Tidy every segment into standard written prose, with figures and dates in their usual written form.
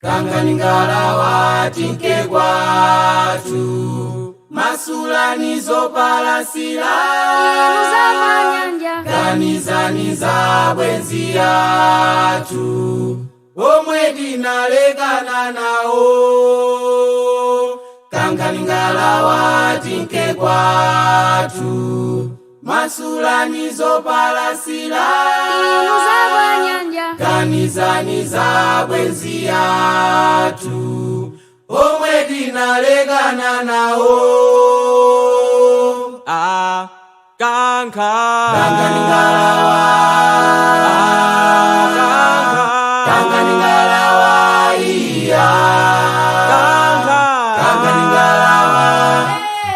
Kanganingalawa tinke kwathu, masulani zopalasila. Inu za panyanja. Ganizani za bwenzi yathu omwe tinalekana nawo. Kanganingalawa tinke kwathu, masulani zopalasila. Inu za panyanja. Ganizani za bwenzi yathu omwe tinalekana nawo. A kankha. Kanganingalawa. Kankha. Kanganingalawa iya. Kankha. Kanganingalawa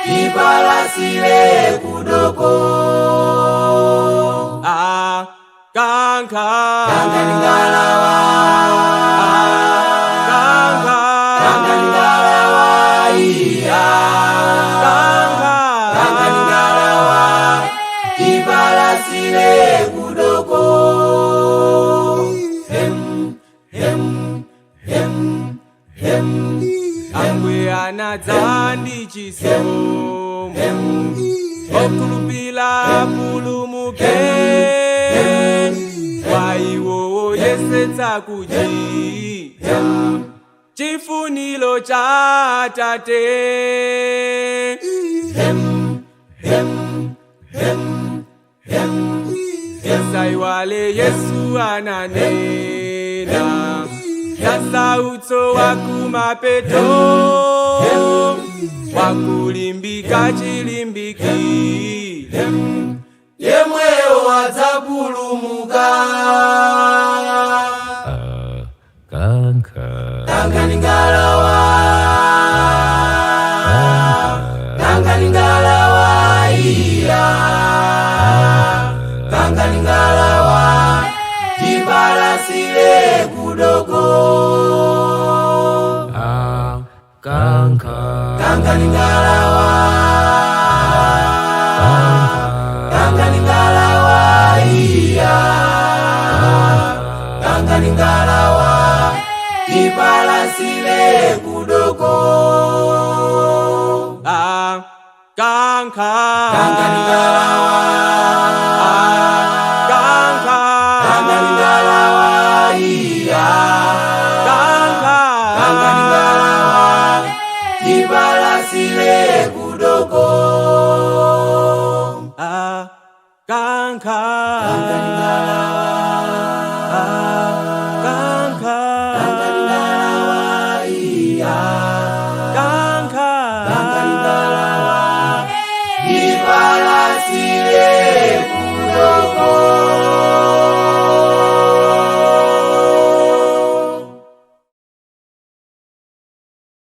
tipalasile kudoko. A kankha. Kanganingalawa. Kankha. Kanganingalawa iya. Kankha. Kanganingalawa tipalasile kudoko. Hem hem hem hem. Ambuye anadza ndi chisomo, okhulupira pulumuke. Kwa iwo woyesetsa kuchita chifuniro cha Atate. Hem hem hem hem. Tisaiwale Yesu ananena za wa kumapeto, wakulimbika chilimbikire. Yemweyo adzapulumuka. Kankha. Kanganingalawa. Kanganingalawa iya. Kanganingalawa tipalasile kudoko. A kankha. Kanganingalawa. Kanganingalawa iya. Kanganingalawa tipalasile kudoko. A kankha. Kanganingalawa. Kankha.